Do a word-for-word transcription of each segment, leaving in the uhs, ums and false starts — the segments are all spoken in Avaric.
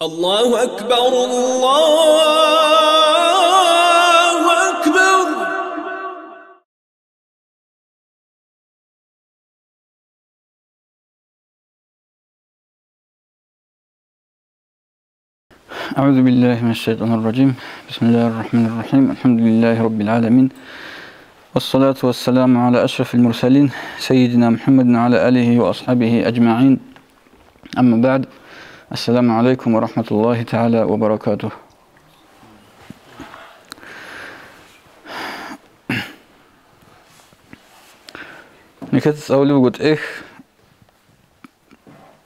الله أكبر، الله أكبر. أعوذ بالله من الشيطان الرجيم. بسم الله الرحمن الرحيم. الحمد لله رب العالمين. والصلاة والسلام على أشرف المرسلين سيدنا محمد وعلى آله وأصحابه أجمعين. أما بعد. السلام عليكم ورحمة الله تعالى وبركاته. Нихъе цӀалулеб буго тӀехь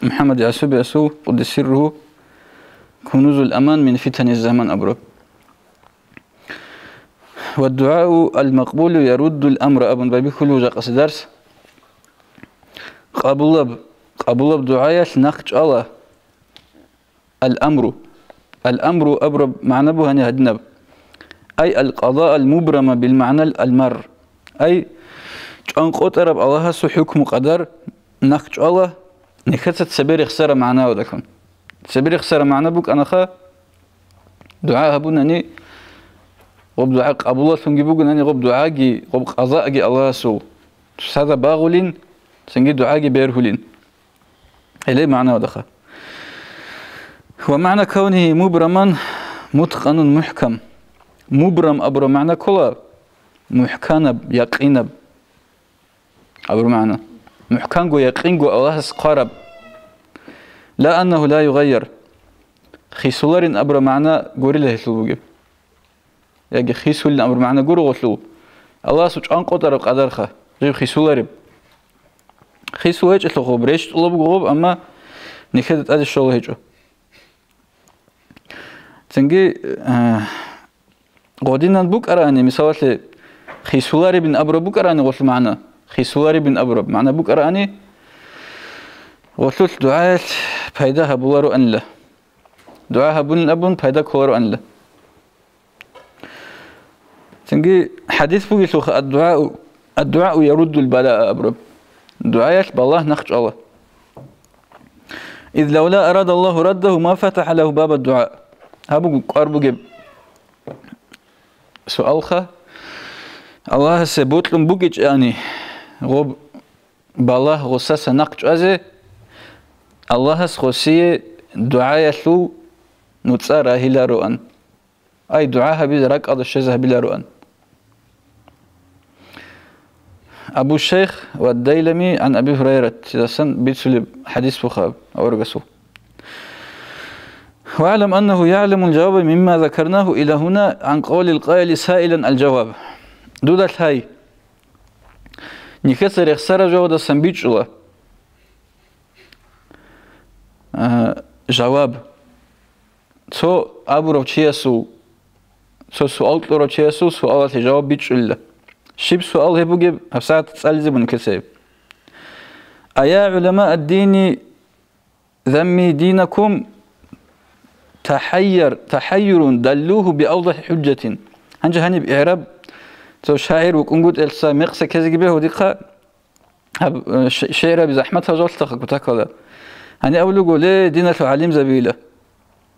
МухӀаммад ГӀасубиясул, къуддиса сирругьу, «Кунузул аман мин фитани заман» абураб. «Ва дугӀау ал-макъбулу яруддул амра» абун байбихьулев жакъасе дарс. Къабулаб, къабулаб дугӀаялъ нахъ чӀвала ал-амру. Ал-амру абураб магӀна бугьани гьадинаб. Ай ал-къаза ал-мубрама бил магӀнал ал-марр. Ай чӀван къотӀараб Аллагьасул хӀукму-къадар нахъ чӀвала, нихъеца цебе рехсараб магӀна гьадалъун. Цебе рехсараб магӀна букӀанаха, дугӀа гьабунани, гъоб дугӀа къабулалъунги бугонани, гъоб дугӀаги, гъоб къазаги Аллагьасул сада багъулин, цинги дугӀаги бергьулин. Гьеле магӀна гьадаха. Ва магӀна кавнигьи мубраман мутӀкъанун мухӀкам. Мубрам абураб магӀна ккола мухӀканаб, якъинаб абураб магӀна. МухӀканго, якъинго Аллагьас хъвараб. Ла аннагьу ла югъайяр. Хисуларин абураб магӀна гурила гьелъул бугеб. Яги хисулин абураб магӀна гуро гъолъул. Аллагьасул чӀван къотӀараб къадарха, жив хисулареб. Хисул гьечӀелъухъ гъоб, рещтӀулеб буго гъоб, амма нихъеда тӀаде щола гьечӀо. Цинги, э, гъодинан букӀарани, мисалалъе, хисуларебин абураб букӀарани гъолъул магӀна, хисуларебин абураб магӀна букӀарани, гъолъулъ дугӀаялъ пайда гьабулароанила. ДугӀа гьабунин абун пайда кколароанила. Цинги хӀадис бугелъулха, «Ад-дугӀау, ад-дугӀау яруддул балаа» абураб. ДугӀаялъ балагь нахъ чӀвала. «Из лавла арада Аллагьу раддагьу ма фатахӀа лагьу баба дугӀа». Гьаб буго кӀвар бугеб суалха. Аллагьасе бокьун букӀичӀани, гъоб балагь гъосаса нахъ чӀвазе, Аллагьас гъосие дугӀаялъул нуцӀа рагьилароан. Ай, дугӀа гьабизе ракӀалда щвезе гьабилароан. Абу Шайх ва Дайлами гӀан Аби Гьурайратидасан бицулеб хӀадис буха аварагасул. «ВагӀлам аннагьу ягӀламул жаваба мимма закарнагьу илагьуна гӀан къавлил къаили саилан ал-жаваб». Дуда лъай, нихъеца рехсараб жавабдасан бичӀчӀула, а, жаваб. Цо абурав чиясул, цо суал кьурав чиясул суалалъе жаваб бичӀчӀулила. Щиб суал гьеб бугеб, гьабсагӀат цӀализе буго нилъеца гьеб. «Ая гӀуламаа ад-дини замми динакум тахӀайяр-, тахӀайюрун даллугьу биавдахӀи хӀужжатин». Гьанже гьаниб игӀраб цо шагӀир вукӀунгутӀелъа мекъса ккезеги бегьу дихъа. Гьаб, э, ш-, шигӀраби захӀмат гьавзалъаха кутакала. Гьаниб абулего, ле, диналъул гӀалимзабийила.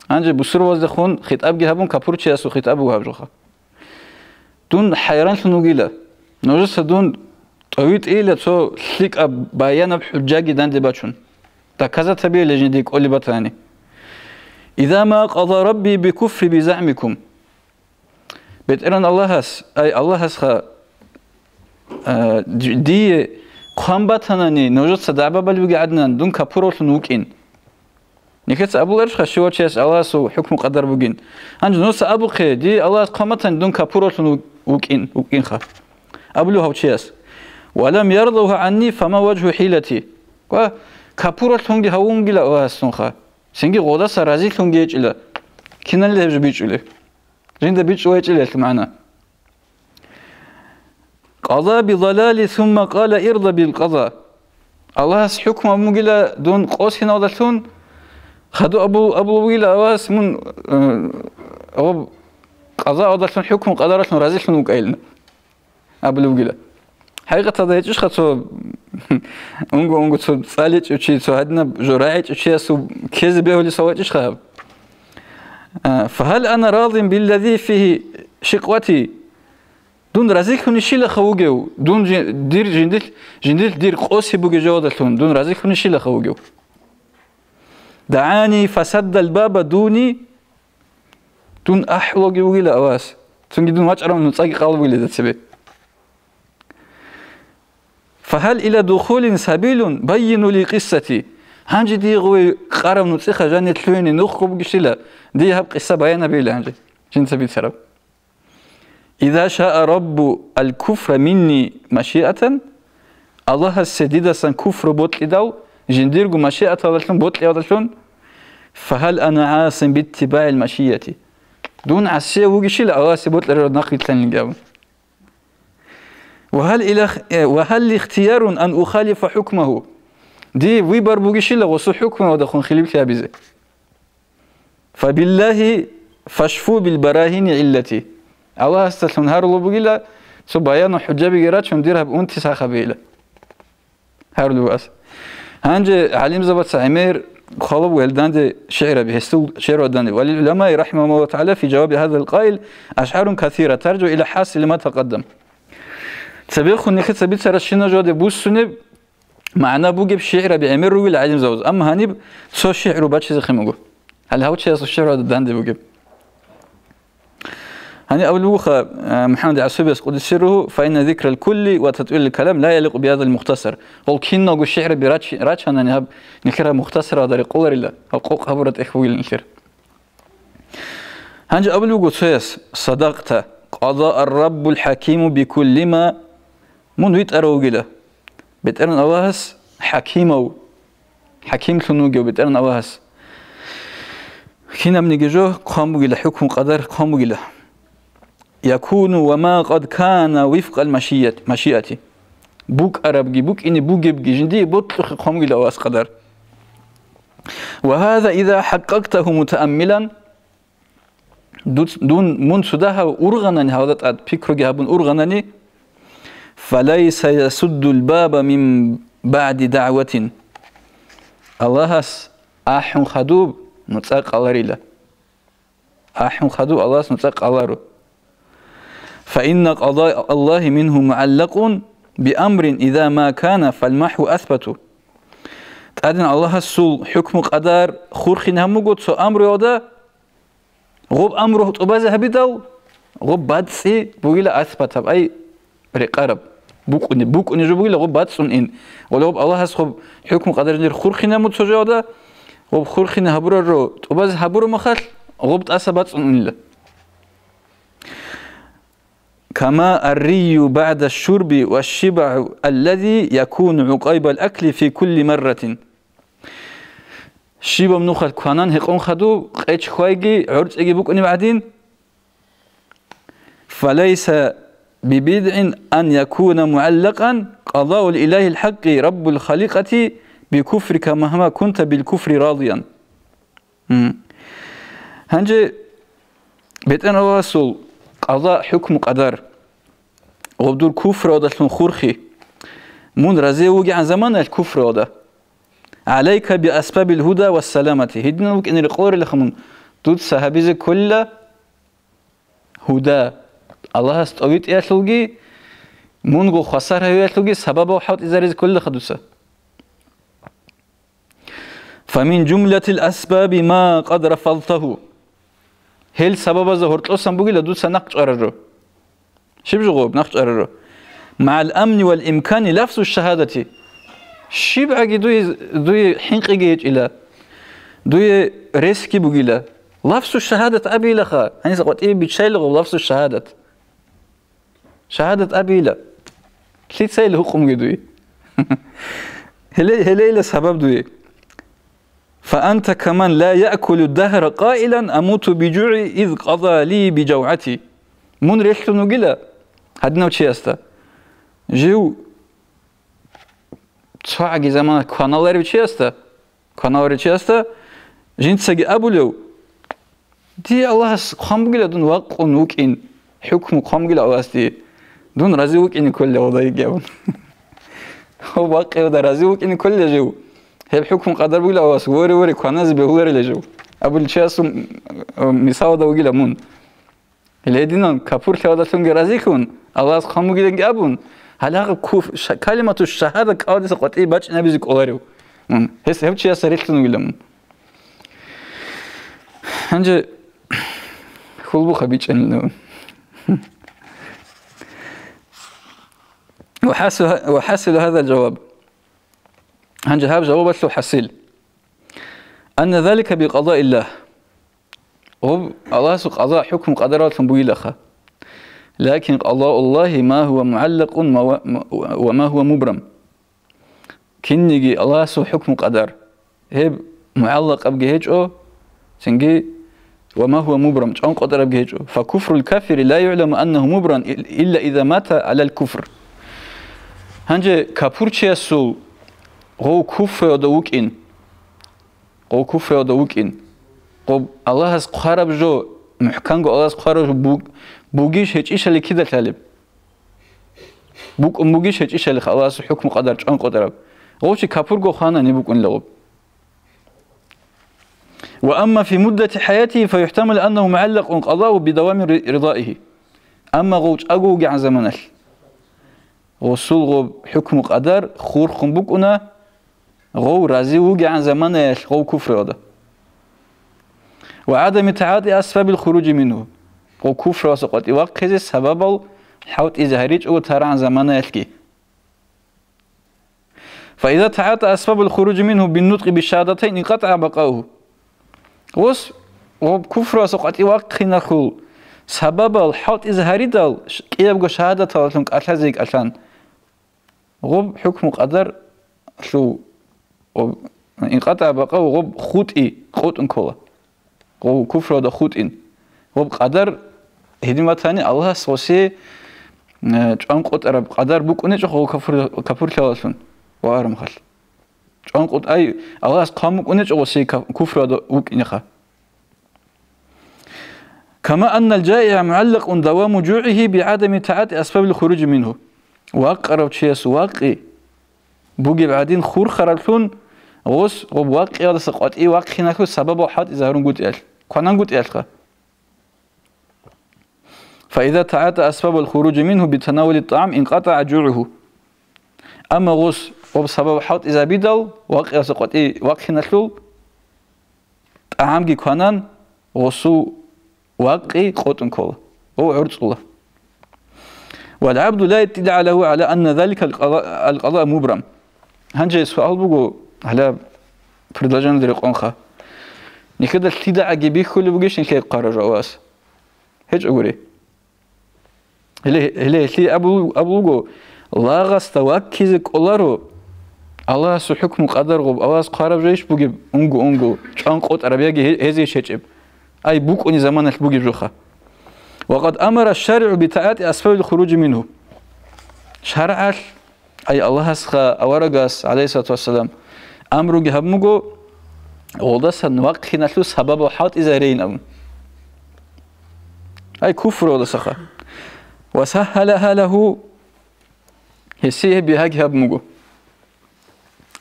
Гьанже бусурбаздехун хитӀабги гьабун, капурчиясул хитӀаб буго гьаб жоха. Дун хӀайранлъун вугила. Нужеца дун тӀовитӀейила цо лъикӀаб баянаб хӀужжаги данде бачун. Доказать гьабейила жиндие кӀолеб батани. «Иза ма къаза Рабби бикуфри бизагӀмикум». БетӀеран Аллагьас, ай, Аллагьасха, а, ди-, дие хъван батанани, нужеца дагӀба балебги гӀадинан, дун капуравлъун вукӀин. Нихъеца абуларищха, щивав чияс Аллагьасул хӀукму-къадар бугин? Гьанже нужеца абухъе, дие Аллагьас хъван батани, дун капуравлъун ву-, вукӀин, вукӀинха. Абулев гьав чияс: «Ва лам ярдагьу гӀанни, фама важгьу хӀилати». Ва капуравлъунги гьавунгила Аллагьасунха. Цинги гъодаса разилъунги гьечӀила. Киналила гьеб жо бичӀчӀулеб? Жинда бичӀчӀулеб гьечӀила гьелъул магӀна. «Къаза бидалали, сумма къала: ирда бил къаза». Аллагьас хӀукму абун бугила дун къосиналдалъун, хадуб абу-, абулеб бугила Аллагьас мун, э, гъоб къазаалдалъун, хӀукму-къадаралъун разилъун вукӀайилан. Абулеб бугила. ХӀакъикъаталда гьечӀищха цо унго-унго цо цӀаличӀев чи, цо гьадинаб жо рагӀичӀев чиясул ккезе бегьулесал гьечӀищха гьаб? А, «Фагьал ана радин биллази фигьи шикъвати?» Дун разилъунищилаха вугев? Дун жи-, дир жиндил, жиндил дир къоси бугеб жавадалъун дун разилъунищилаха вугев? «ДагӀани фасаддал баба дуни», дун ахӀулаги вугила авас, цунги дун вачӀарав нуцӀаги къалаб бугила цебе. «Фагьал иля духулин сабилун, баййину ли къиссати». Гьанже дие гъуве къараб нуцӀиха жанир лъугьине нухго бугищила, дие гьаб къисса баянабейила гьанже, жинца бицараб. «Иза шаа Раббу ал-куфра минни машиатан», Аллагьасе дидасан куфру бокьидал, жиндирго машиаталдалъун бокьиялдалъун, «фагьал ана гӀасин биттибагӀил машияти». Дун гӀасияв вугищила Аллагьасе бокьарараб нахъ вилълъанилги абун. «Ва гьал илах-, э, ва гьал ихтиярун ан ухалифа хӀукмагьу». Дие выбор бугищила гъосул хӀукмуялдахун хилиплъи гьабизе? «Фабиллагьи фашфу бил барагьини гӀиллати». Аллагьасдалъун гьарулеб бугила, цо баяну хӀужабиги рачун, дир гьаб унти сахабейила. Гьарулев ас. Гьанже гӀалимзабаца гӀемер хъвалеб гьел данде шигӀраби, гьесул шигӀруялда данде. «Ва лил гӀуламаи рахимагьумуллагьу тагӀала фи жаваби гьазал къаил ашгӀарун касира таржу ила хӀасили ма такъаддам». Цебехун нехеца бицарас щинаб жоде буссунеб магӀна бугеб шигӀраби гӀемер ругел гӀалимзабаз, амма гьаниб цо шигӀру бачизехъин буго. Гьале гьав чиясул шигӀруялда данде бугеб. Гьаниб абулеб бугоха, э, МухӀаммад ГӀасубияс къуддиса сирругьу: «Фаинна зикрал кулли ва татвилал калам ла яликъу бигьазал мухтасар». Гъол киналго шигӀраби рач-, рачанани гьаб нилъер гьаб мухтасаралда рекъоларила, гьаб къокъ гьабураб тӀехь бугилан нилъер. Гьанже абулеб буго цояс: «Садакъта, къаза ар-Раббул хӀакиму бикулли ма». Мун витӀарав вугила. БетӀеран Аллагьас хӀакимав, хӀакимлъун вугев БетӀеран Аллагьас. Кинабниги жо хъван бугила, хӀукму-къадар хъван бугила. «Якуну ва ма къад кана вифкъал машият-, машиати». БукӀарабги, букӀине бугебги жиндие бокьухъе хъван бугила Аллагьас къадар. «Ва гьаза иза хӀакъкъактагьу мутааммилан». Дуц-, дун, мун цо дагьаб ургъанани, гьалда тӀад пикруги гьабун ургъанани, «фалайса ясуддул баба мин баъди дагӀватин». Аллагьас ахӀун хадуб нуцӀа къаларила. АхӀун хадуб Аллагьас нуцӀа къалару. «Фаинна къада Аллагьи мингьу мугӀаллакъун биамрин иза ма кана фалмахӀу асбату». ТӀадегӀан Аллагьасул хӀукму-къадар хурхин гьамуго цо амруялда, гъоб амру тӀубазе гьабидал, гъоб бацӀцӀи бугила асбатаб, ай, рекъараб. БукӀуни, букӀуни жо бугила гъоб бацӀцӀун ин. Гъоле гъоб Аллагьас гъоб хӀукму-къадар жиндир хурхин гьаму цо жоялда, гъоб хурхин гьабурал жо тӀубазе гьабураб махалъ, гъоб тӀаса бацӀцӀун унила. «Кама ар-рию баъда шурби ва шибгӀу аллази якуну гӀукъайбал акли фи кулли марратин». Щибаб нухалъ кванан гьекъон хадуб, къеч хьвайги гӀорцӀиги букӀунеб гӀадин, «фалайса бибидгӀин ан якуна мугӀаллакъан къадаул илагьил хӀакъи раббул халикъати бикуфрика магьма кунта билкуфри радиян». М. Гьанже БетӀеран Аллагьасул къаза, хӀукму-къадар, гъоб дур куфруялдалъун хурхи, мун разие вугегӀан заманаялъ куфруялда. «ГӀалайка би асбабил гьуда ва саламати». Гьединал вукӀине рекъоларилаха мун, дуца гьабизе кколила гьуда, Аллагьас тӀовитӀиялъулги, мунго хвасар гьавиялъулги сабабал хӀалтӀизаризе кколилаха дуца. «Фамин жумлатил асбаби ма къад рафалтагьу». Гьел сабабазда гьоркьосан бугила дуца нахъ чӀварару. Щиб жо гъоб нахъ чӀварару? «МагӀал амни вал имкани лафзу шагьадати». ЩибгӀаги дуе, дуе хӀинкъиги гьечӀила, дуе ресги бугила. Лафзу шагьадат абилаха, гьаниса къватӀибе биччайла гъоб лафзу шагьадат. Шагьадат абила. Лъицайила гьукъумги дуе. Гьеле-, гьелейила сабаб дуе. «Фа анта каман ла яъкулу дагьра къаилан амуту бижугӀи из къада ли бижавгӀати». Мун релълъун вугила гьадинав чиясда. Жив цогӀаги замана кваналарев чиясда, кваналарев чиясда жинцаги абулев: «Дие Аллагьас хъван бугила дун вакъун вукӀин, хӀукму хъван бугила Аллагьас дие. Дун рази вукӀине кколила гьавда йигьабун». Гьав вакъида рази вукӀине кколила жив. Гьеб хӀукму къадар бугила Аллагьас, воре-воре кваназе бегьуларила жив. абулев чиясул, э, мисалда вугила мун. Гьединан капурлъиялдалъунги разилъун, Аллагьас хъван бугиланги абун, гьале гьаб куф-, ша-, калимату шагьада кӀалдиса къватӀибе бачӀинабизе кӀоларев. Мун. Гьес гьев чиясда релълъун вугила мун. Гьанже хьулбухъа бичӀчӀанила. وحاصل، وحاصل هذا الجواب. Гьанже гьаб жавабалъул хӀасил. أن ذلك بقضاء الله. Гьоб Аллагьасул къаза, хӀукму-къадараллъун бугилаха. لكن قضاء الله ما هو معلق وما، وما هو مبرم. Кинниги Аллагьасул хӀукму-къадар. Гьеб мугӀаллакъабги гьечӀо, цинги وما هو مبرم, чӀванкъотӀарабги гьечӀо. فكفر الكافر لا يعلم أنه مبرم إلا إذا مات على الكفر. Гьанже капурчиясул гъов куфруялда вукӀин, гъов куфруялда вукӀин, гъоб Аллагьас хъвараб жо, мухӀканго Аллагьас хъвараб жо буг-, бугищ гьечӀищали кида лъалеб? БукӀун бугищ гьечӀищали Аллагьасул хӀукму-къадар чӀванкъотӀараб? Гъов чи капурго хванани букӀунила гъоб. وأما في مدة حياته فيحتمل أنه معلق قضاؤه بدوام رضائه. Амма гъов чӀаго вугегӀан заманалъ гъосул гъоб хӀукму-къадар хурхун букӀуна, гъов рази вугегӀан заманаялъ гъов куфруялда. وعدم تعاطي أسباب الخروج منه. Гъов куфруялдаса къватӀив вахъизе сабабал хӀалтӀизе гьаричӀого тарагӀан заманаялъги. فإذا تعاطى أسباب الخروج منه بالنطق بالشهادتين انقطع بقاؤه. Гъос гъоб куфруялдаса къватӀив вахъиналъул сабабал хӀалтӀизе гьаридал, ш-, кӀиябго шагьадаталалъун кӀалъазе кӀалъан, гъоб хӀукму-къадарлъул, гъоб, инкъатӀа бакъав гъоб хутӀи къотӀун ккола. Гъов куфруялда хутӀин. Гъоб къадар гьедин ватани, Аллагьас гъосие, э, чӀван къотӀараб къадар букӀунечӀо гъов кафур-, кафурлъиялалъун ва гьарамхалъ. ЧӀван къотӀай Аллагьас хъван букӀунечӀо гъосие ка-, куфруялда вукӀинеха. كما أن الجائع معلق دوام جوعه بعدم تعاطي أسباب الخروج منه. Вакъарав чияс вакъи бугеб гӀадин хурхараблъун, гъос гъоб вакъиялдаса къватӀив вахъиналъул сабабал хӀалтӀизе гьарун гутӀиялъ, кванан гутӀиялъха. فإذا تعاطى أسباب الخروج منه بتناول الطعام انقطع جوعه. Амма гъос гъоб сабаб хӀалтӀизабидал вакъиялдаса къватӀив вахъиналъул, тӀагӀамги кванан, гъосул вакъи къотӀун ккола ва гӀорцӀула. والعبد لا اطلاع له على أن ذلك القضاء، القضاء مبرم. Гьанже суал буго, гьалаб предложениеда рекъонха. Нилъеда лъидагӀаги бихьулеб бугищ нилъее хъвараб жаваб? ГьечӀогури. Гьеле, гьеле гьелъие абул-, абулго, лагъасда ваккизе кӀоларо, Аллагьасул хӀукму къадар гъоб, Аллагьас хъвараб жайищ бугеб, унго-унго, чӀван къотӀараб яги гье-, гьезие щечӀеб. Ай, букӀуни заманалъ бугеб жоха. وقد أمر الشارع بتعاطي أسباب الخروج منه. ШаргӀалъ, ай, Аллагьасха аварагас, гӀалайгьиссалату вассалам, амруги гьабун буго, гъолдасан вахъиналъул сабабал хӀалтӀизарейин абун. Ай, куфруялдасаха. وسهلها له, гьесие гьеб бигьаги гьабун буго.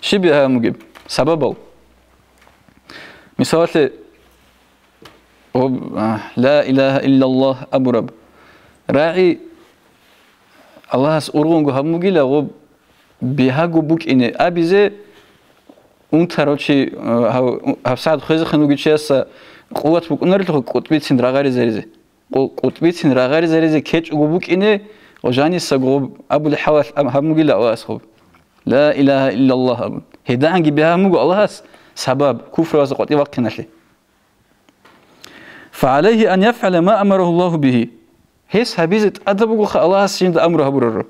Щиб бигьа гьабун бугеб? Сабабал. Мисалалъе, гъоб, а, ла илагьа иллаллагь абураб рагӀи Аллагьас ургъунго гьабун бугила, гъоб бигьаго букӀине абизе, унтарав чи, а, гьав-, гьабсагӀат хвезехъин вугев чиясда къуват букӀунарелъул кӀутӀбицин рагъаризаризе. Къу-, кӀутӀбицин рагъаризаризе ккечӀого букӀине, ва жаниса гъоб абулеб хӀалалъ аб-, гьабун бугила Аллагьас гъоб. Ла илагьа иллаллагь абун. ГьедагӀанги бигьа гьабун буго Аллагьас сабаб, куфруялдаса къватӀив вахъиналъе. فعليه أن يفعل ما أمره الله به. Гьес гьабизе тӀадаб бугоха Аллагьас жинда амру гьабураро.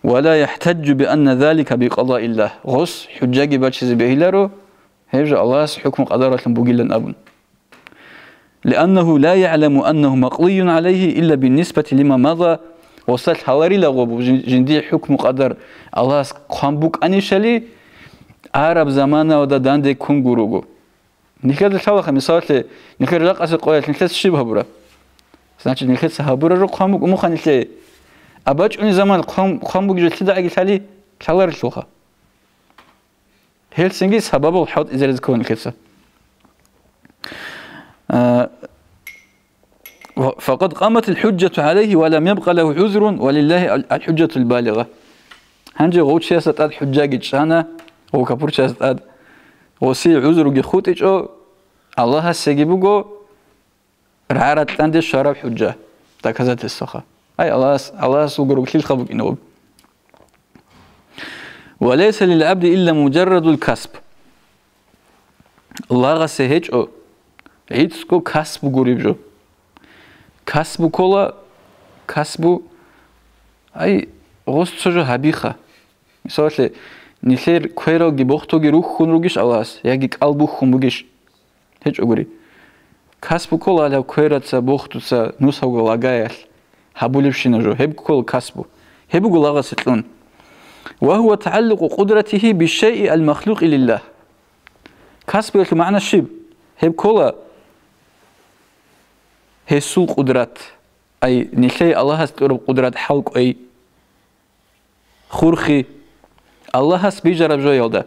ولا يحتج بأن ذلك بقضاء الله. Гъос хӀужжаги бачизе бегьиларо, гьеб жо Аллагьас хӀукму къадаралъун бугилан абун. لأنه لا يعلم أنه مقضي عليه إلا بالنسبة لما مضى. Гъосда лъаларила гъоб жин-, жиндие хӀукму къадар Аллагьас хъван букӀанищали, араб заманалда данде ккун гуруго. Нилъеда лъалаха, мисалалъе, нилъер ракъасе къоялъ нилъеца щиб гьабура? Значит, нилъеца гьабурару хъван букӀумуха нилъее. А бачӀунеб заман хъван, хъван бугеб жо лъидагӀаги лъали, лъаларелъулха. Гьелцинги сабабал хӀалтӀизаризе ккола нилъеца. А, ва-, «Факъад къаматил хӀуджату гӀалайгьи ва лам ябкъа лагьу гӀузрун ва лиллагьи ал-, ал-хӀуджатул балигъа». Гьанже гъов чиясда тӀад хӀуджаги чӀана, гъов капурчиясда тӀад. Гъосие гӀузруги хутӀичӀо, Аллагьасеги буго рагӀа-ракьанде щвараб хӀуджа, доказательствоха. Ай, Аллагьас, Аллагьас вугураб лъилха букӀине гъоб. «Ва лайса лил гӀабди илла муджаррадул касб». Лагъасе гьечӀо гӀицӀго касбу гуреб жо. Касбу ккола, касбу, ай, гъос цо жо гьабиха. Мисалалъе, нилъер квералги бохтуги рухьун ругищ Аллагьас, яги кӀал бухьун бугищ? ГьечӀогури. Касбу ккола гьалаб квераца, бохтуца, нусабго лагаялъ гьабулебщинаб жо, гьеб ккола касбу. Гьеб буго лагъасе кьун. «Ва гьува тагӀаллукъу къудратигьи бишшайи ал-махлукъи лиллагь». Касбуялъул магӀна щиб? Гьеб ккола гьесул къудрат, ай, нилъее Аллагьас кьураб къудрат хӀалкӀвей, хурхи, Аллагьас бижараб жоялда.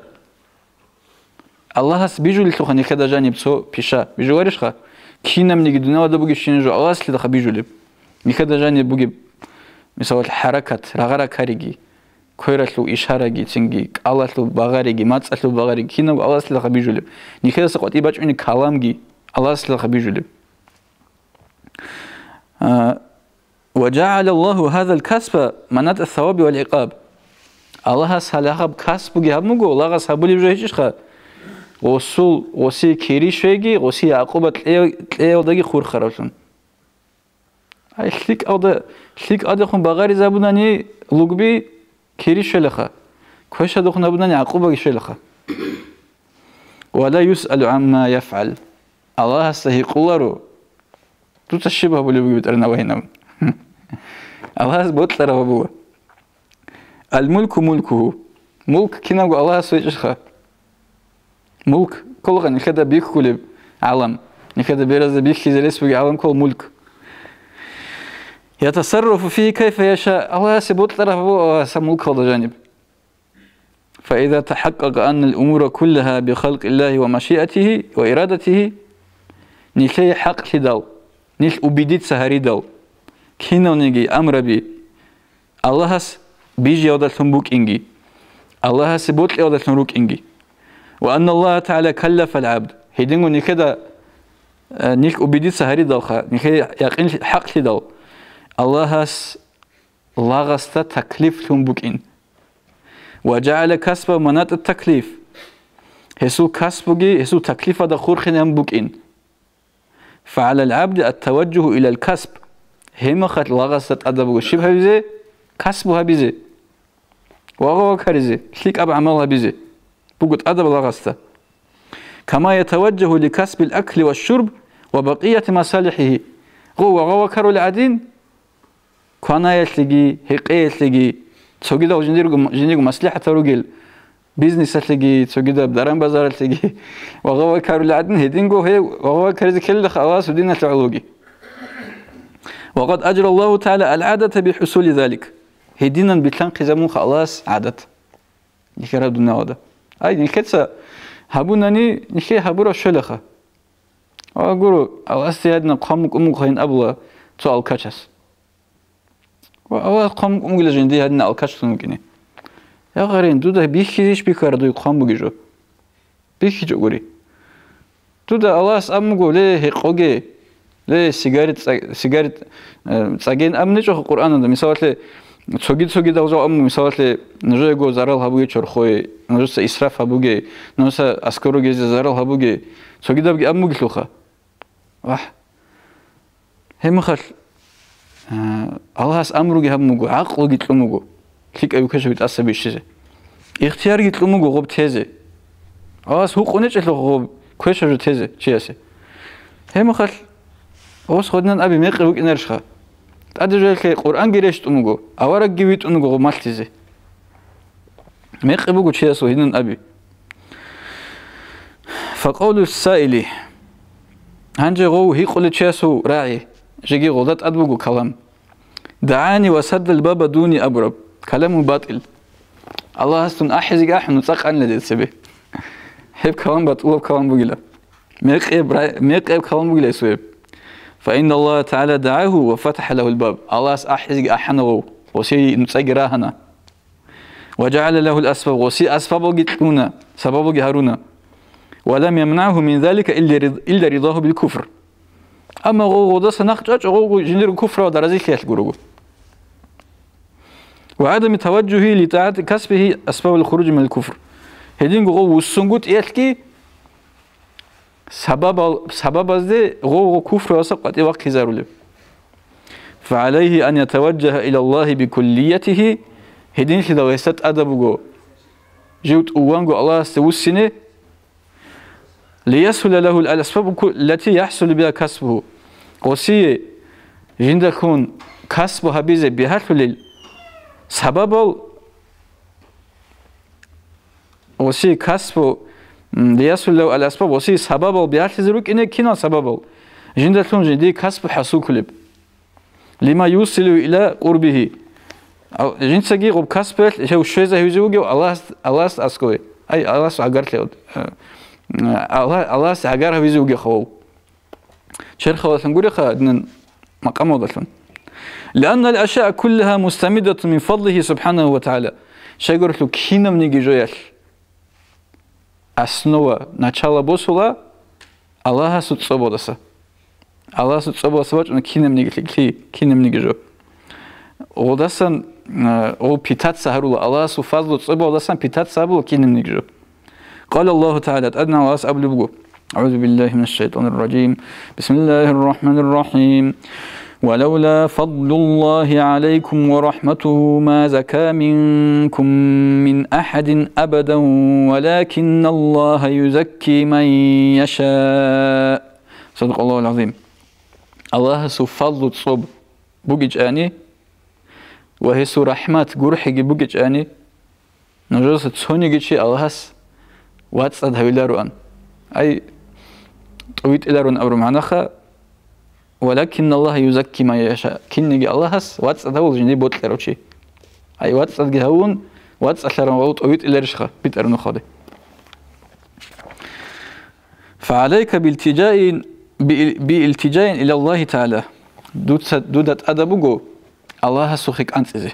Аллагьас бижулелъулха нилъеда жаниб цо пиша. Бижуварищха? Кинабниги дуниялада бугебщинаб жо Аллагьаслъидалха бижулеб. Нилъеда жаниб бугеб, мисалалъ, хӀаракат, рагъа-ракариги, квералъул ишараги, цинги кӀалалъул багъариги, мацӀалъул багъариги, кинабго Аллагьаслъидалха бижулеб. Нилъедаса къватӀибе бачӀунеб каламги Аллагьаслъидалха бижулеб. А, «Ва жагӀала Аллагьу гьазал касба манатӀа саваби вал гӀикъаб». Аллагьас гьале гьаб касбуги гьабун буго, лагъас гьабулеб жо гьечӀищха? Гъосул, гъосие кири щвейги, гъосие гӀакъуба кье-, кьеялдаги хурхаравлъун. Ай, лъикӀалда, лъикӀалдехун багъаризабунани лугби, кири щвелаха, квешадухъун абунани гӀакъубаги щвелаха. «Ва ла юсъалу гӀамма яфгӀал». Аллагьасда гьикъуларо: «Дуца щиб гьабулеб бугеб, БетӀергьан Аллагь?» Аллагьас бокьараб гьабула. «Ал-мулку мулкугьу». Мулк кинабго Аллагьас гьечӀищха? Мулк ккола нилъеда бихьулеб гӀалам, нилъеда беразда бихьизе рес бугеб гӀалам ккола мулк. «Ятасаррафу фигьи кайфа яша». Аллагьасе бокьараб гьабула Аллагьас мулкалда жаниб. «Фаиза тахӀаккъакъа аннал умура куллагьа бихалкъиллагьи ва машиатигьи ва ирадатигьи», нилъее хӀакълъидал, нилъ убедиться гьаридал, киналниги амраби Аллагьас бижиялдалъун букӀинги, Аллагьасе бокьиялдалъун рукӀинги. «Ва анналлагьа тагӀала каллафал гӀабд», гьединго нилъеда, э, нилъ убедиться гьаридалха, нилъее якъин хӀакълъидал, Аллагьас лагъасда таклифлъун букӀин. «Ва жагӀала касба манатӀа таклиф». Гьесул касбуги гьесул таклифалда хурхинаб букӀин. «Фагьалал гӀабди ат-таважжугьу илал касб». Гьебмехалъ лагъасда тӀадаб буго щиб гьабизе? Касбу гьабизе, вагъа-вакаризе, лъикӀаб гӀамал гьабизе буго тӀадаб лагъасда. «Кама ятаважжагьу ли касбил акли ва шурб ва бакъияти масалихӀигьи». Гъо вагъа-вакарулел гӀадин, кванаялъеги, гьекъеялъеги, цогидал жиндирго, жиндирго маслихӀатал ругел, бизнесалъеги, цогидаб даран-базаралъеги вагъа-вакарулел гӀадин, гьединго гьев вагъа-вакаризе ккелелдахъ Аллагьасул диналъул гӀологи. «Ва къад ажра Аллагьу тагӀала ал-гӀадата бихӀусули залик». Гьединан билълъанхъизабунха Аллагьас гӀадат нилъераб дуниялада. Ай, нилъеца гьабунани, нилъее гьабураб щвелаха. Ва гуро, Аллагьасде гьадинаб хъван букӀун бугохъин абула цо алкачас. Ва Аллагьас хъван букӀун бугила жинди гьадинаб алкачлъун вукӀине. Я гъарин, дуда бихьизищ бихьара дуе хъван бугеб жо? БихьичӀогури. Дуда Аллагьас абун буго, ле, гьекъоге, ле, сигарет цӀа-, сигарет, э, цӀаген абун гьечӀоха Къуръаналда. Мисалалъе, цоги-цогидал жо абун буго, мисалалъе, нужеего зарал гьабуге чорхое, нужеца исраф гьабуге, нужеца аскӀоре гьезие зарал гьабуге, цогидабги абун бугелъулха. Вагь. Гьебмехалъ, а, Аллагьас амруги гьабун буго, гӀакълуги кьун буго, лъикӀаби квешаби тӀаса бищизе. Ихтиярги кьун буго гъоб тезе. Аллагьас гьукъун гьечӀелъул гъоб квешаб жо тезе чиясе. Гьебмехалъ, гъос гьадинан аби мекъи букӀинарищха? ТӀаде жоялъе Къуръанги рещтӀун буго, аварагги витӀун буго гъоб малъизе. Мекъи буго чиясул гьединан аби. Факъавлу саили. Гьанже гъов гьикъулев чиясул рагӀи, жеги гъолда тӀад буго калам. ДагӀани ва саддал баба дуни абураб. Каламу батил. Аллагьас дун ахӀизеги ахӀун, нуцӀа къанила дир цебе. Гьеб калам батӀулаб калам бугила. Мекъеб ра-, мекъеб калам бугила гьесул. فإن الله تعالى دعاه وفتح له الباب. Аллагьас ахӀизеги ахӀана гъов, гъосие нуцӀаги рагьана. وجعل له الأسباب, гъосие асбабалги кьуна, сабабалги гьаруна. ولم يمنعه من ذلك إلا رض-، إلا رضاه بالكفر. Амма гъов гъодаса нахъ чӀвачӀо, гъов жиндирго куфралда разилъиялъ гурого. وعدم توجهه لطاعة كسبه أسباب الخروج من الكفر. Гьединго гъов вуссунгутӀиялъги сабабал-, сабабазде гъов гъо куфруялдаса къватӀив вахъизарулеб. فعليه أن يتوجه إلى الله بكليته, гьединлъидал гьесда тӀадаб буго жив тӀуванго Аллагьасде вуссине, ليسهل له الأسباب التي يحصل بها كسبه. Гъосие жиндалъун касбу гьабизе бигьалъулел сабабал, гъосие касбу, м, ليسهل له الأسباب, гъосие сабабал бигьалъизе рукӀине, кинал сабабал? Жиндалъун жиндие касбу хӀасулкулеб. لما يوصله إلى قربه. Ал-, жинцаги гъоб касбуялъ гьев щвезе гьавизе вугев Аллагьас-, Аллагьасда аскӀове. Ай, Аллагьас гӀагарлъи-, э, Аллагь-, Аллагьасда гӀагар гьавизе вугев хавав. Черхалдалъун гурехъа, динан макъамалдалъун. لأن الأشياء كلها مستمدة من فضله سبحانه وتعالى. Щайгурелъул кинабниги жоялъ основа, начало босула Аллагьасул цӀобалдаса. Аллагьасул цӀобалдаса бачӀуна кинабниги лъикӀлъи, кинабниги жо. Гъолдасан, э, гъов питаться гьарула, Аллагьасул фазлу цӀобалдасан питаться гьабула кинабниги жо. قال الله تعالى, ТӀадегӀан Аллагьас абулеб буго: أعوذ بالله من الشيطان الرجيم. بسم الله الرحمن الرحيم. ولولا فضل الله عليكم ورحمته ما زكى منكم من أحد أبدا ولكن الله يزكي من يشاء. صدق الله العظيم. Аллагьасул фазлу цӀоб бугичӀани ва гьесул рахӀмат гурхӀиги бугичӀани, нужеца цониги чи Аллагьас вацӀцӀад гьавилароан. Ай, тӀовитӀилароан абураб магӀнаха, ولكن الله يزكي من يشاء. Кинниги Аллагьас вацӀцӀад гьавул жиндие бокьарав чи. Ай, вацӀцӀадги гьавун, вацӀцӀалъарав гъав тӀовитӀиларищха битӀараб нухалде. فعليك بالتجاء، بال-، بالالتجاء إلى الله تعالى. Дуца, дуда тӀадаб буго Аллагьасухъе кӀанцӀизе.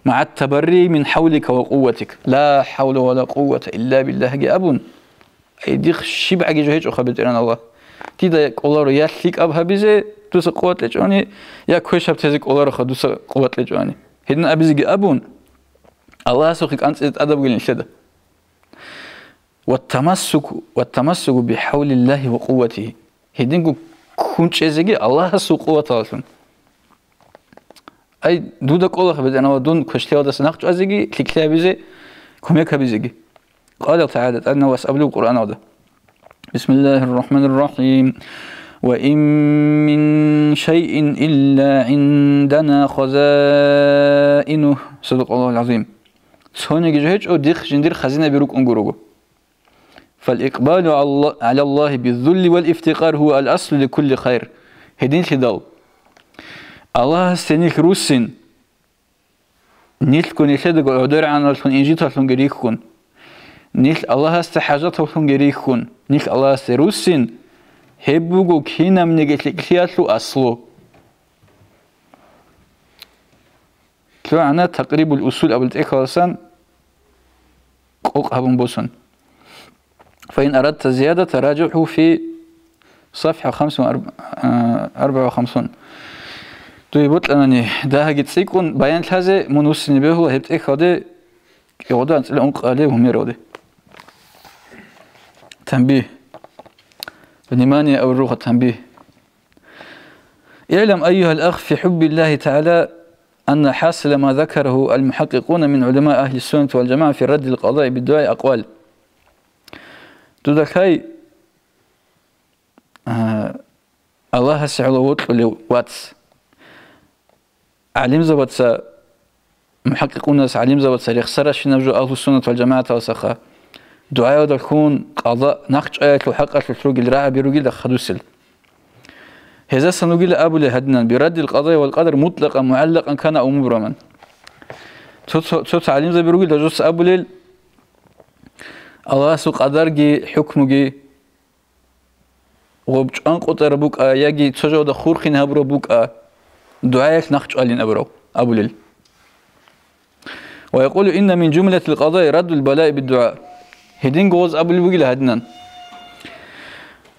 مع التبري من حولك وقوتك. لا حول ولا قوة إلا بالله-ги абун, ай, дихъ щибгӀаги жо гьечӀоха, БетӀергьан Аллагь. Дида кӀоларо я лъикӀаб гьабизе дуца къуват кьечӀони, я квешаб тезе кӀолароха дуца къуват кьечӀони. Гьедин абизеги абун, Аллагьасухъе кӀанцӀизе тӀадаб бугилан нилъеда. والتمسك، والتمسك بحول الله وقوته. Гьединго ккун чӀезеги Аллагьасул къуваталъун. Ай, дуда кӀолаха, БетӀергьан Аллагь, дун квешлъиялдаса нахъ чӀвазеги, лъикӀлъи гьабизе, кумек гьабизеги. قال تعالى, ТӀадегӀан Аллагьас абулеб Къуръаналда: بسم الله الرحمن الرحيم. وإن من شيء إلا عندنا خزائنه. صدق الله العظيم. Цониги жо гьечӀо дихъ жиндир хазинаби рукӀун гурого. فالإقبال على الله بالذل والافتقار هو الأصل لكل خير. Гьединлъидал Аллагьасде нилъ руссин, нилъго нилъедаго гӀодоргӀаналъун инжиталъунги рихьун, нилъ Аллагьасде хӀажаталъунги рихьун, нилъ Аллагьасде руссин, гьеб буго кинабниги лъикӀлъиялъул аслу. ЛъугӀана Такърибул Усул абул тӀехьаласан къокъ гьабун босун. فإن أردت زيادة راجعه في صفحة خمس وأربعين. Дуе бокьанани дагьаги цӀикӀкӀун баян лъазе мун вуссине бегьула гьеб тӀехьалде кӀигъода анцӀила ункъалде гьумералде. Танбигь. Внимание, авруха, танбигь. اعلم أيها الأخ في حب الله تعالى أن حاصل ما ذكره المحققون من علماء أهل السنة والجماعة في رد القضاء بالدعاء أقوال. Дуда лъай, а, Аллагьасе гӀоло вокьулев вац. ГӀалимзабаца, мухӀаккикъунас гӀалимзабаца рехсаращинаб жо Агьлу-суннат вал-жамагӀаталдасаха, дугӀаялда лъун къаза нахъчӀваялъул хӀакъалъулъ ругел рагӀаби ругел хадусел. Гьезасан вугила абулеб гьадинан: «Бираддил къазаи вал къадар мутлакъан мугӀаллакъан кана ав мубраман». Цо-, цо-, цо-цо гӀалимзаби ругел дажоса абулел: Аллагьасул къадарги хӀукмуги гъоб чӀванкъотӀараб букӀа, яги цо жоялда хурхин гьабураб букӀа, дугӀаялъ нахъ чӀвалин абурав, абулел. Ва якъулу: «Инна мин жумлатил къадаи раддул балаи биддугӀа». Гьединго гъоз абулеб бугила гьадинан: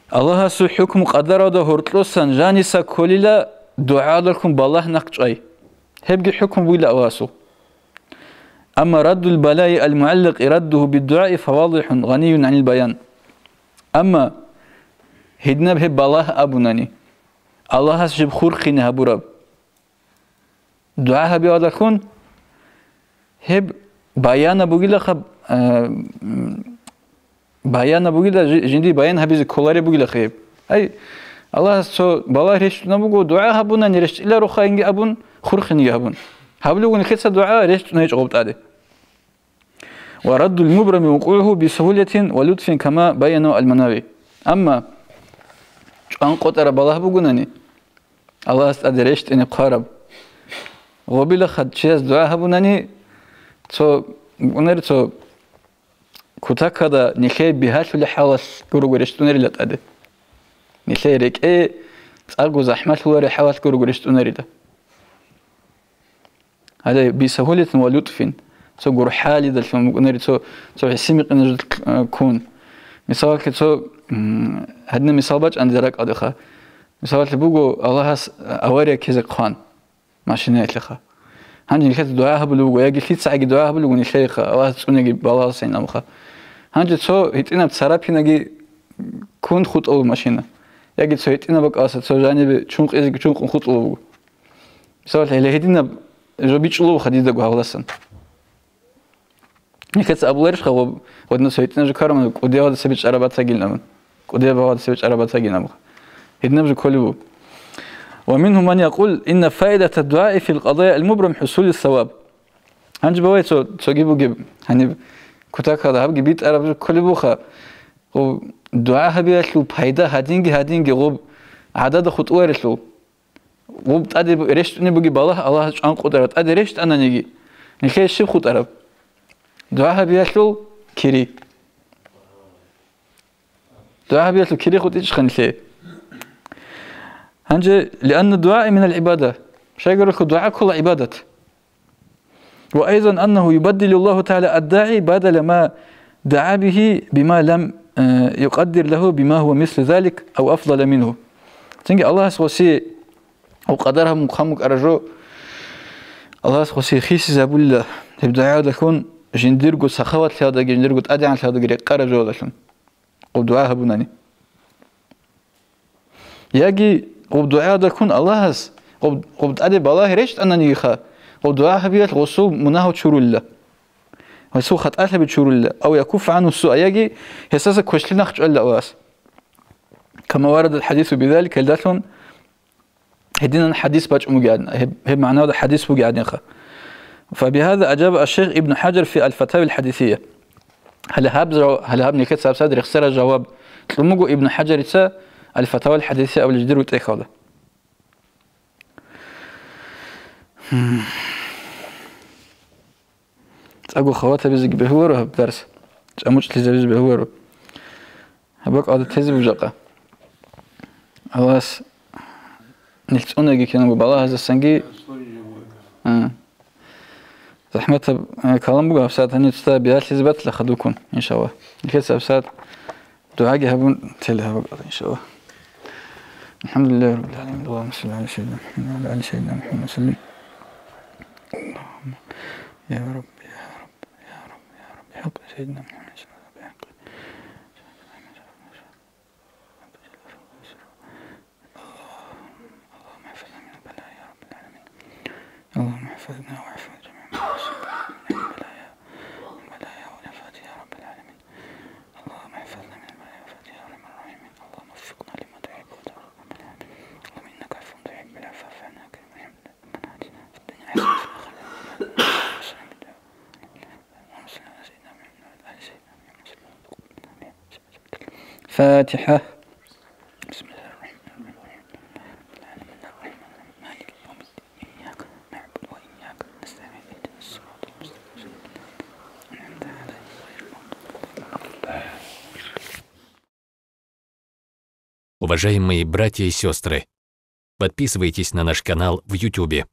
Аллагьасул хӀукму къадаралда гьоркьосан жаниса кколила дугӀаялдалъун балагь нахъ чӀвай. Гьебги хӀукму бугила Аллагьасул. Амма раддул балаи ал-мугӀаллакъи раддугьу биддугӀаи фавадихӀун гъаниюн гӀанил баян. Амма гьединаб гьеб балагь абунани, Аллагьас жиб хурхине гьабураб дугӀа гьабиялдалъун, гьеб баяна бугилаха, э, м, баяна бугила, жи-, жинди баян гьабизе кколареб бугилаха гьеб. Ай, Аллагьас цо балагь рещтӀунаб буго, дугӀа гьабунани рещтӀилароха инги абун, хурхинги гьабун. Гьабулеб буго нилъеца дугӀа рещтӀунайчӀо гъоб тӀаде. Ва раддул мубрами вукъугӀу бисагьулатин ва лутфин кама баяна ал-Манави. Амма чӀванкъотӀараб балагь бугунани, Аллагьас тӀаде рещтӀине хъвараб. Гъобилаха чияс дугӀа гьабунани, цо, букӀунер цо кутакада нилъее бигьалъулеб хӀалалъ гурого рещтӀунарила тӀаде. Нилъее рекӀее цӀакъго захӀмалъулареб хӀалалъ гурого рещтӀунарила. Гьале бисагьулатин ва лутфин, цо гурхӀалидалъун букӀунери, цо, цо гӀиси-микъина жо, э, ккун. Мисалалъе, цо, м, гьадина мисал бачӀанде ракӀалдеха. Мисалалъе буго, Аллагьас авария ккезе хъван машинаялъеха. Гьанже нилъеца дугӀа гьабулеб буго, яги лъицагӀаги дугӀа гьабулеб буго нилъееха, Аллагьас цӀунеги балагьалсейин абуха. Гьанже цо гьитӀинаб царапинаги ккун хутӀулеб машина. Яги цо гьитӀинаб бакӀалдаса цо жанибе чункъизеги чункъун хутӀулеб буго. Мисалалъе, гьеле гьединаб жо бичӀчӀулебха дидаго гьавласан. Нилъеца абуларищха, гъоб-, гъодинас гьитӀинаб жо ккараб ман, кӀудияб гьадасаби чӀараб батагилан абун. КӀудияб гьадасаби чӀараб батагилан абун. Гьединаб жо кколеб буго. Ва мингьум ман якъул: «Инна фаидата дугӀаи фил къадаи ал-мубрам хӀусули саваб». Гьанже бавай цо-, цоги бугеб, гьаниб кутакалда гьабги битӀараб жо кколеб буха. Гъоб дугӀа гьабиялъул пайда гьадинги-гьадинги гъоб гӀадада хутӀуларелъул. Гъуб тӀаде бу-, рещтӀунеб бугеб балагь Аллагьас чӀванкъотӀараб тӀаде рещтӀананиги, нилъее щиб хутӀараб? ДугӀа гьабиялъул кири. ДугӀа гьабиялъул кири хутӀичӀха нилъее. Гьанже, лианна дугӀа минал гӀибада. Щайгурелъул дугӀа ккола гӀибадат. وأيضا أنه يبدل الله تعالى الداعي بدل ما دعا به بما لم، э, يقدر له بما هو مثل ذلك أو أفضل منه. Цинги Аллагьас гъосие, гъоб къадар гьабун хъван букӀараб жо, Аллагьас гъосие хисизабулила гьеб дугӀаялдалъун, жиндирго сахаватлъиялдаги, жиндирго тӀадегӀанлъиялдаги рекъараб жоялдалъун. Гъоб дугӀа гьабунани. Яги гъоб дугӀаялдалъун Аллагьас гъоб, гъоб тӀаде балагь рещтӀананигиха, гъоб дугӀа гьабиялъ гъосул мунагьал чурулила, гъосул хатӀалъаби чурулила, ав якуффа гӀангьу суа, яги гьесдаса квешлъи нахъ чӀвалила Аллагьас. Кама варадал хӀадису бидалик, гьелдалъун гьединан хӀадис бачӀун бугеан, гьеб, гьеб магӀнада хӀадис бугеанха. Фабигьаза ажаба аш-шейх Ибн ХӀажар фи аль-Фатавил хӀадисия. Гьале гьаб жав-, гьале гьаб нилъеца гьабсагӀат рехсараб жаваб кьун буго Ибн ХӀажарица Аль-Фатавал хӀадисия абулеб жидер рутӀехьалда. Гьм. ЦӀакъго хаватабизеги бегьуларо гьаб дарс, чӀамучӀлъизабизе бегьуларо. Гьаб бакӀалда тезе буго жакъа. Аллагьас нилъ цӀунаги кинабго балагьаздасанги. А. ЗахӀматаб, э, калам буго, гьабсагӀат гьаниб цода биялъизе батила хадуккун, иншаллагь. Нилъеца гьабсагӀат дугӀаги гьабун тела гьаб бакӀалда, иншаллагь. الحمد لله رب العالمين. اللهم صل على سيدنا محمد وعلى آل سيدنا محمد وسلم. اللهم يا رب، يا رب، يا رب، يا رب، بحق سيدنا محمد صلى الله عليه وسلم، بحق. اللهم احفظنا من البلايا يا رب العالمين. اللهم احفظنا واحفظ جميع المسلمين من البلايا، البلايا والآفات يا رب العالمين. اللهم احفظنا من البلايا والآفات يا أرحم الراحمين. اللهم وفقنا لما تحب وترضى يا رب العالمين. اللهم إنك عفو تحب العفو فاعف عنا يا كريم الرحيم. ربنا آتنا في الدنيا حسنة وفي الآخرة حسنة وقنا عذاب النار. اللهم صل على سيدنا محمد وعلى آل سيدنا محمد وسلم. آمين. فاتحة. بسم الله الرحمن الرحيم. الحمد لله رب العالمين. الرحمن الرحيم. مالك يوم الدين. إياك نعبد وإياك نستعين. اهدنا الصراط المستقيم. صراط الذين أنعمت عليهم غير المغضوب عليهم ولا الضالين. Уважаемые братья и сестры, подписывайтесь на наш канал в Ютубе.